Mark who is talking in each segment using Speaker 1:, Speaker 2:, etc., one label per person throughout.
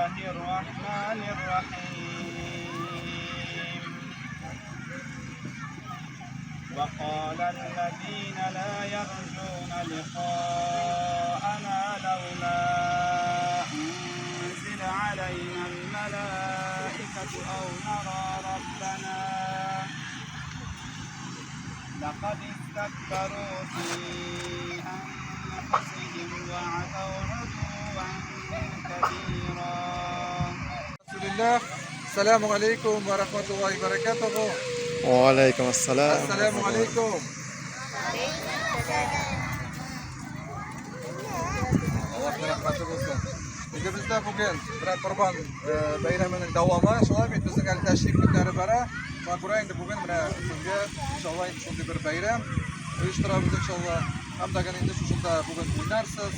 Speaker 1: الله الرحمن الرحيم. وقال الذين لا يرجون لقاءنا لولا أنزل علينا الملائكة أو نرى ربنا لقد استكبروا في أنفسهم وعتوا عتوا كبيرا.
Speaker 2: Rasulillah. Assalamu alaikum wa rahmatullahi wa barakatuhu.
Speaker 3: Wa alaikum assalam.
Speaker 2: Assalamu alaikum. Аллаһның рәхмәте булсын. Инде бездә бүген менә Корбан бәйрәменең дәвамы, шулай бит, безнең әле тәшриф көннәре бара. Шуңа күрә инде бүген менә сезгә иншалла инде шундый бер бәйрәм оештырабыз иншалла. Һәм дә инде шушында бүген уйнарсыз.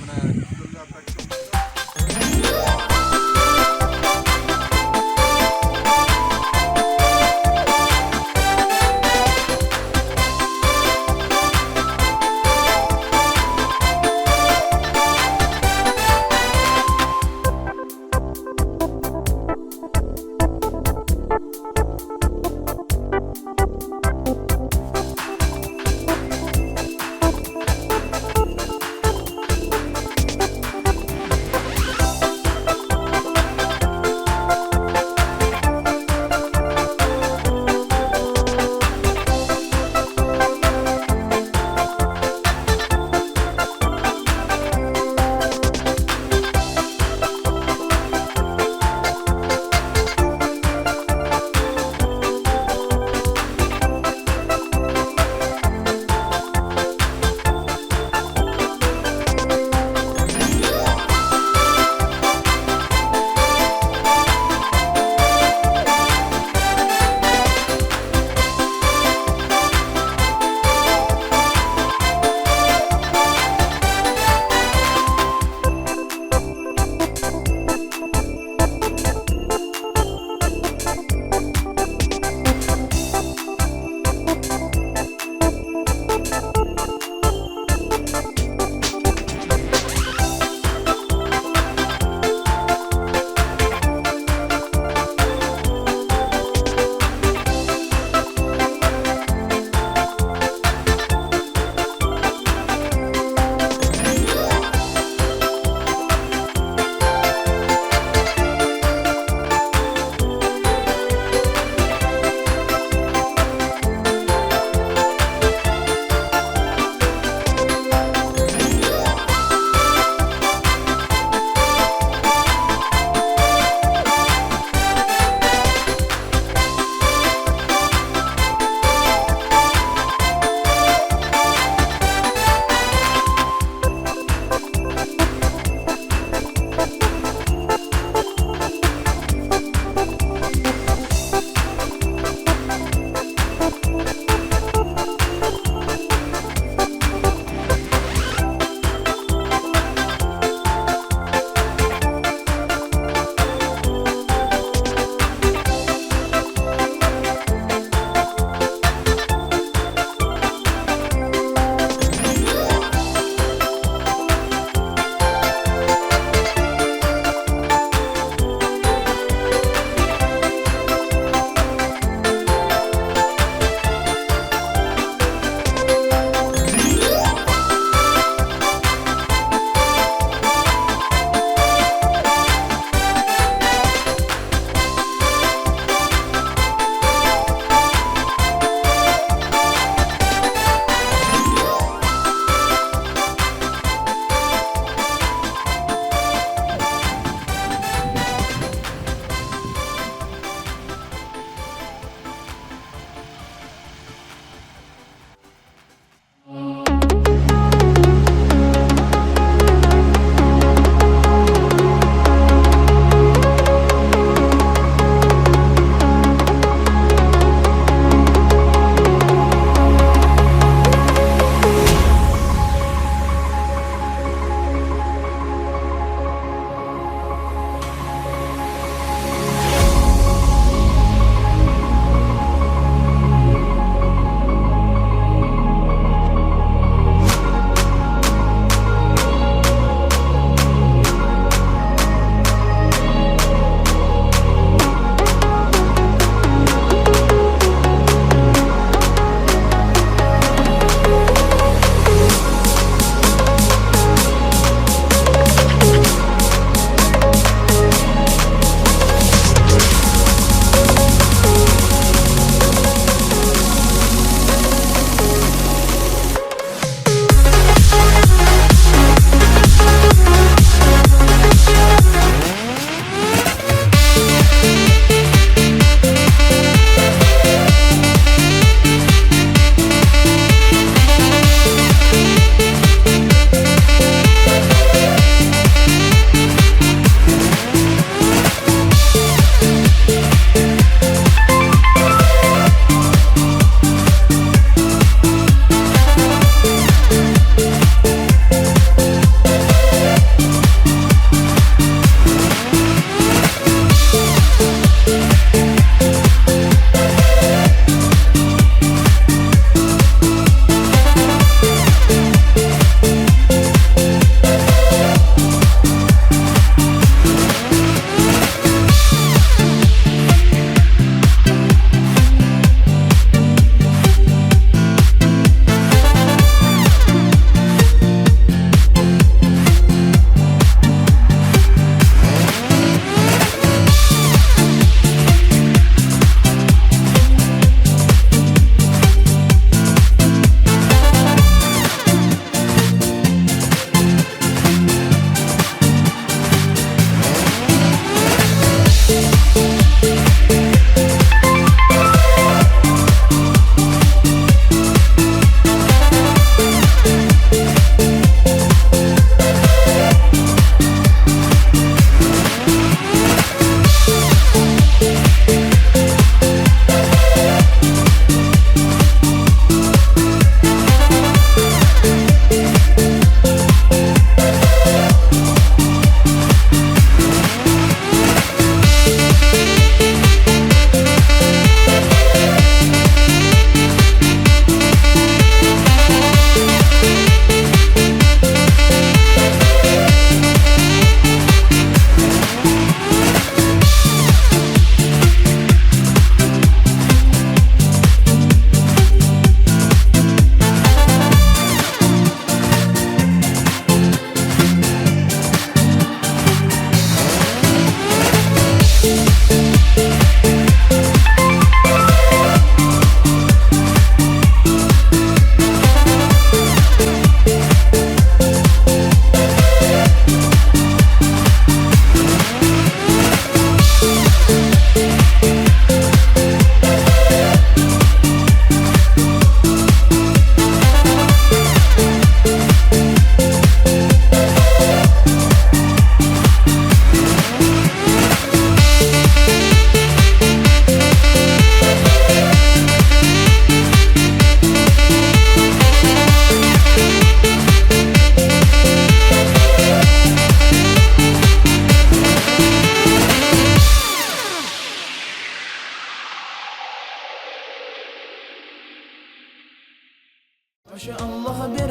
Speaker 2: Менә төрле аттракцион.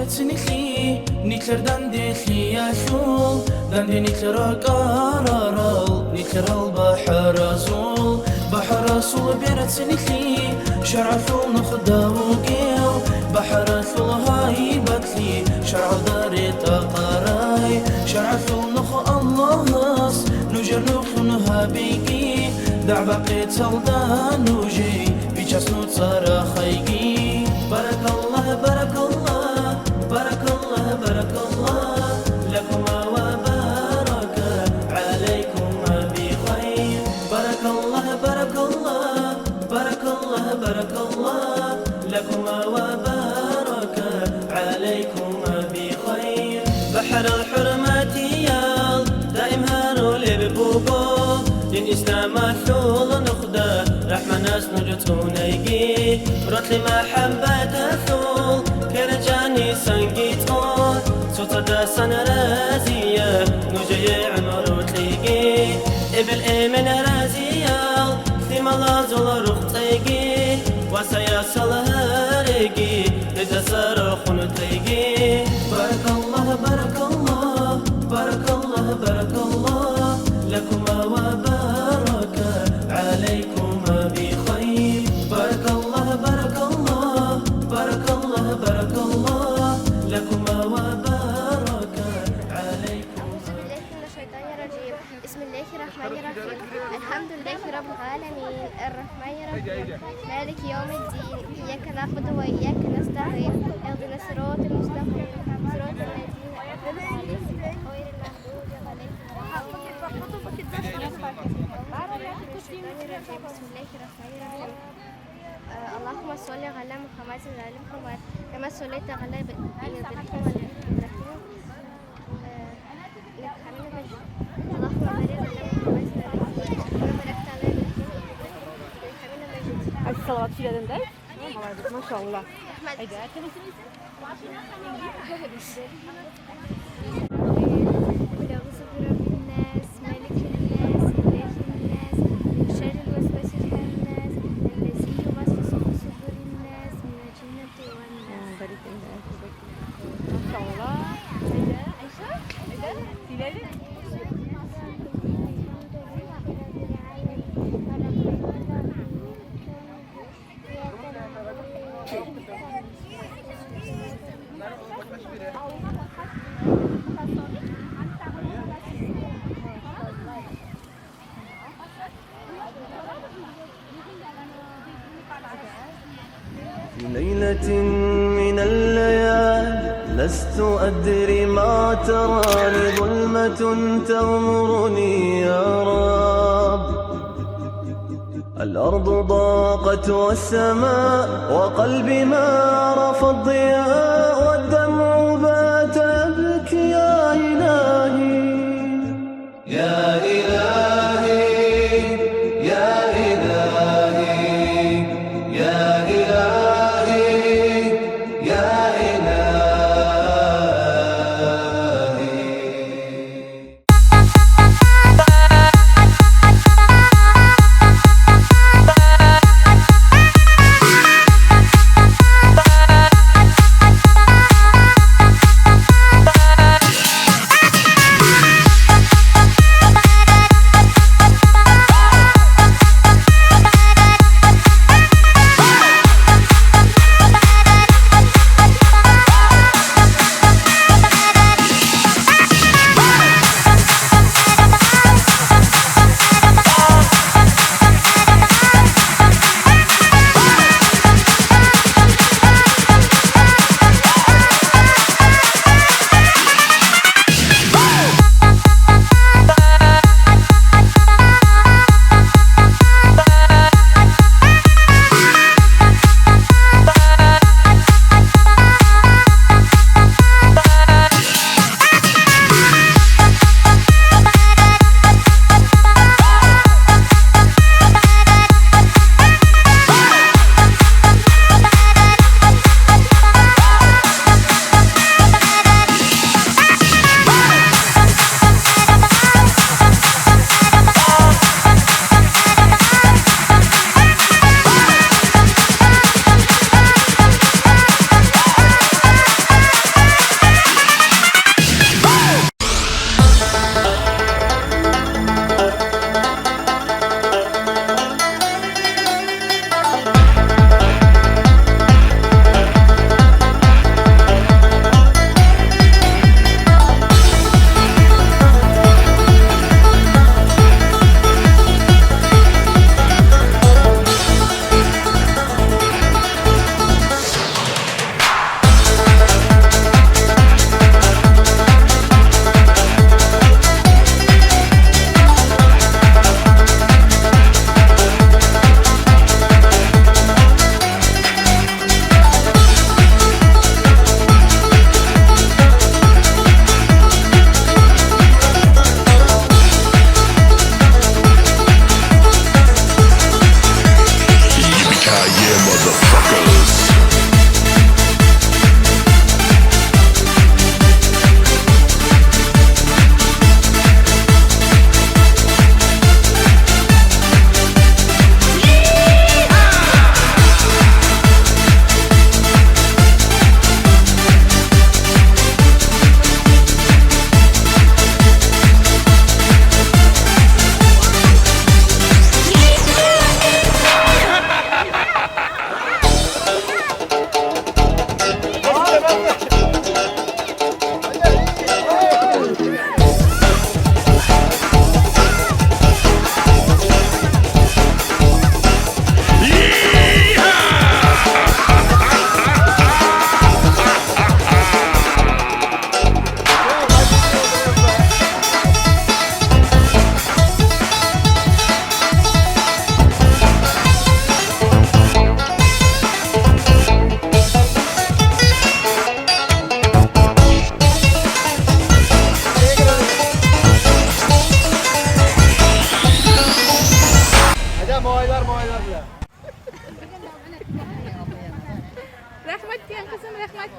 Speaker 4: берцнихи нитлердан дихияшул данди нитлера карарал нитлерал бахарасул бахарасул берцнихи شرعثول نخداوجيو بحرثول هايبتلي شرع داري تقراي شرعثول نخ اللهس نجر نخنها بيجي دع بقيت سلطان نوجي بيجاسنو تصرا خيجي بارك الله بارك الله بارك الله بارك الله لكما وبارك عليكما بخير بارك الله بارك الله بارك الله بارك الله لكما وبارك عليكما بخير بحر الحرمات يال دائم هارول ببوبو دين إسلام ثول نخدة رحمة ناس نجتونيجي رتلي محبة ثول كرجاني سنجيتون صوت سن رازية نجي عمرو تليجي إبل إيمن رازية ثم رختيجي وسيصل هارجي لتسرخ نتيجي بارك الله بارك الله بارك الله بارك الله لكما وبارك عليكما بخير بارك الله بارك الله بارك الله بارك الله لكما وبارك عليكما.
Speaker 5: أعوذ بالله من الشيطان الرجيم. بسم الله الرحمن الرحيم. الحمد لله رب العالمين الرحمن الرحيم مالك يوم الدين إياك نعبد وإياك نستعين اهدنا الصراط المستقيم صراط الذين أنعمت عليهم غير المغضوب عليهم ولا الضالين. بسم الله الرحمن الرحيم. اللهم صل على محمد وعلى محمد كما صليت على إبراهيم وعلى إبراهيم إنك حميد مجيد. اللهم بارك على محمد وعلى محمد كما باركت على إبراهيم إنك حميد مجيد.
Speaker 6: Hadi salavat söyledin de. Maşallah.
Speaker 5: أحمد.
Speaker 6: Haydi.
Speaker 5: قل أعوذ برب الناس ملك الناس إله الناس من شر الوسواس الخناس الذي يوسوس في صدور الناس من الجنة والناس.
Speaker 6: Maşallah. Haydi Ayşe. Haydi. Söyleyelim.
Speaker 5: الحمد لله رب العالمين الرحمن الرحيم إياك نعبد وإياك نستعين.
Speaker 7: في ليلة من الليالي لست أدري ما تراني ظلمة تغمرني يا رب الأرض ضاقت والسماء وقلبي ما عرف الضياء والدمع بات يبكي يا إلهي يا إلهي يا إلهي يا إلهي يا إلهي.
Speaker 2: Бабайлар, малайлар белән.
Speaker 6: Рәхмәт дигән кызым, рәхмәт.